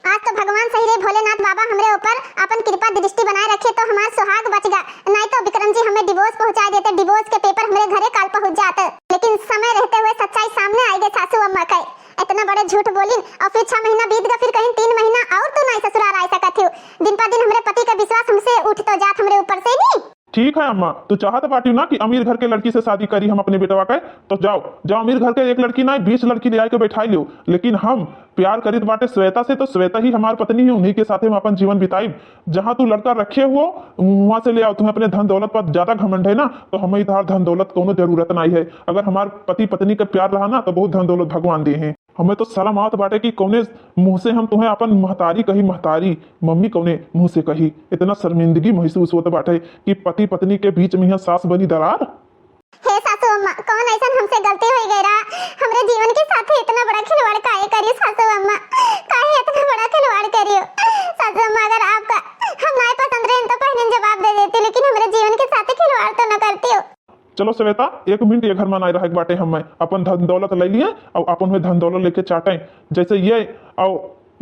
आज तो भगवान सही रे भोलेनाथ बाबा हमरे ऊपर अपन कृपा दृष्टि बनाए रखे तो हमार सुहाग बच गा, नहीं तो विक्रम जी हमें डिवोर्स पहुंचा देते, डिवोर्स के पेपर हमरे घरे काल पहुंच जाते। लेकिन समय रहते हुए सच्चाई सामने आई गई सासू अम्मा के। इतना बड़े झूठ बोलिन और फिर छह महीना बीत गए, फिर कहीं तीन महीना और तू नहीं ससुराल आ सकत हो। दिन पर दिन हमरे पति का विश्वास हमसे उठ तो जात हमरे ऊपर से नहीं। ठीक है अम्मा, तू चाहत बाटियो ना कि अमीर घर के लड़की से शादी करी हम अपने बेटवा के, तो जाओ, जाओ अमीर घर के एक लड़की ना बीस लड़की ले आए के बैठाई लियो, लेकिन हम प्यार करीत बाटे श्वेता से, तो श्वेता ही हमार पत्नी है, उन्हीं के साथे हम अपन जीवन बिताइब। जहाँ तू लड़का रखे हो, वहाँ से ले आओ। तुम्हें अपने धन दौलत पर ज्यादा घमंड है ना, तो हमें इधर धन दौलत कोनो जरूरत नहीं है। अगर हमार पति पत्नी का प्यार रहा ना, तो बहुत धन दौलत भगवान दिए हैं। हमें तो शर्म आवत बाटे कि कौने मुंह से हम तुम्हें अपन महतारी कही, महतारी, मम्मी कौने मुंह से कही। इतना शर्मिंदगी महसूस होत बाटे कि पति पत्नी के बीच में यहाँ सास बनी दरार। हे सास गैरा, हमरे जीवन के साथे इतना बड़ा खिलवाड़ काहे करियो सासू अम्मा? काहे इतना बड़ा खिलवाड़ करियो? सासू अम्मा, अगर आपका हम नाय पसंद रहे तो पहले जवाब दे देती, लेकिन हमरे जीवन के साथे खिलवाड़ तो न करती हो। चलो श्वेता, एक मिनट ये घर में नाय रहे के बाटे, हमें अपन धन दौलत ले लिए और अपन हुए धन दौलत लेके चाटे। जैसे ये और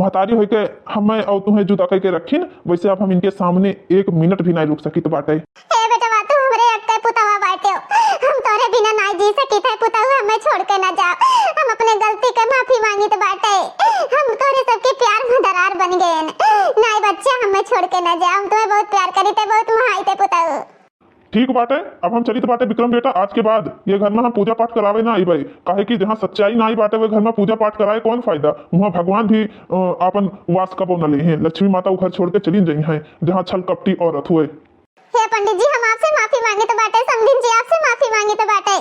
महतारी होइके हमें और तुम्हें जुदा करके रखिन, वैसे अब हम इनके सामने एक मिनट भी नाय रुक सकित बाटे। हे बेटवा, तू हमरे अक्के पुतवा बाटे हो, हम तोरे बिना नाय जी सकित है पुतवा, हमें छोड़ के ना जाओ। हम अपने गलती के माफी मांगित बाटे, हम तोरे सबके प्यार में दरार बन गए हैं। नाय बच्चा, हमें छोड़ के ना जाओ, हम तुम्हें बहुत प्यार करित है, बहुत महाइत है पुतवा। ठीक बाटे, अब हम चलित बाटे विक्रम बेटा, आज के बाद ये घर में हम पूजा पाठ करावे ना आइबे, काहे कि जहाँ सच्चाई ना आई बाटे, वे घर में पूजा पाठ कराए कौन फायदा? वहाँ भगवान भी, अ, आपन वास कबो न ले हैं। लक्ष्मी माता उ घर छोड़ के चली जई हैं, जहाँ छल कपटी औरत हुए। हे पंडित जी, हम आपसे माफी मांगित बाटे, समधिन जी आपसे माफी मांगित बाटे,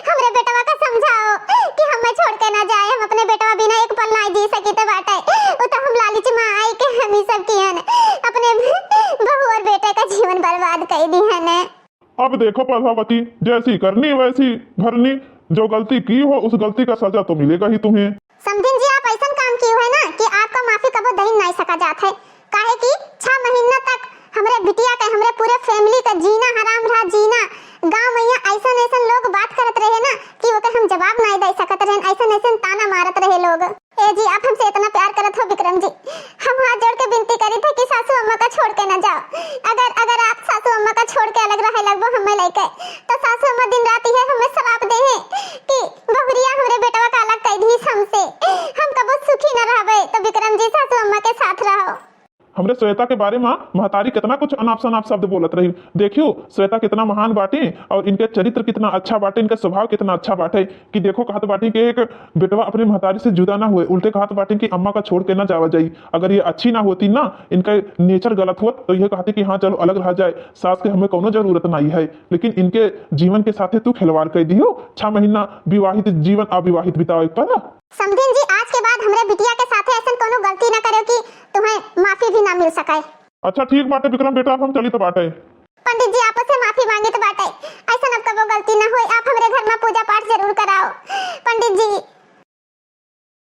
हमरे बेटवा का समझाओ कि हमें छोड़ के ना जाए, हम अपने बेटवा बिना एक पल ना जी सकित बाटे। उ तो हम लालच में आई के हम ही सब कियन, अपने बहू और बेटे का जीवन बर्बाद कर दी है ने। अब देखो प्रभावती, जैसी करनी वैसी भरनी, जो गलती की हो उस गलती का सजा तो मिलेगा ही तुम्हें। समधिन जी, आप ऐसन काम कियो है ना कि आपका माफी कबो दही नाय सका जात है, काहे कि छह महीना तक हमरे बिटिया के, हमरे पूरे family का जीना हराम रहा, जीना। गाँव में यहाँ ऐसन ऐसन लोग बात करत रहे ना कि ओके हम जवाब नाय दे सकत रहे, ऐसन ऐसन ताना मारत रहे लोग। ए जी, आप हमसे इतना प्यार करत हो विक्रम जी, हम हाथ जोड़ के विनती करित है कि सासू अम्मा का छोड़ के ना जाओ। अगर, अगर आप सासू अम्मा का छोड़ के अलग रहे लगबो हमें लेके, तो सासू अम्मा दिन रात ये हमें श्राप दे हैं कि बहुरिया हमरे बेटवा का अलग कर दी हमसे, हम कबो सुखी न रहबे। तो विक्रम जी, सासू अम्मा के साथ रहो। हमरे श्वेता के बारे में महतारी कितना कुछ अनाप शनाप शब्द बोलत रही। देखियो, श्वेता कितना महान बाटी और इनके चरित्र कितना अच्छा बाटे, इनके स्वभाव कितना अच्छा बाटे। कि देखो, कहत बाटी कि एक बेटवा अपने महतारी से जुदा ना हुए, उल्टे कहत बाटी कि अम्मा का छोड़ के ना जावा जाई। अगर ये अच्छी ना होती ना, इनका nature गलत होत, तो ये कहती कि हाँ, चलो अलग रहा जाए, सास के हमें कौनो जरूरत नहीं है। लेकिन इनके जीवन के साथे तू खिलवाड़ कर दियो। छह महीना विवाहित जीवन अविवाहित बितावे पर। समधिन जी, आज के बाद हमरे बिटिया के साथे ऐसन कौनो गलती ना करो कि तुम्हें माफी भी ना मिल सके। अच्छा ठीक बाटे विक्रम बेटा, अब हम चलित बाटे। पंडित जी, आपसे माफी मांगित बाटे, ऐसन अब कबो गलती ना होई। आप हमरे घर में पूजा पाठ जरूर कराओ पंडित जी।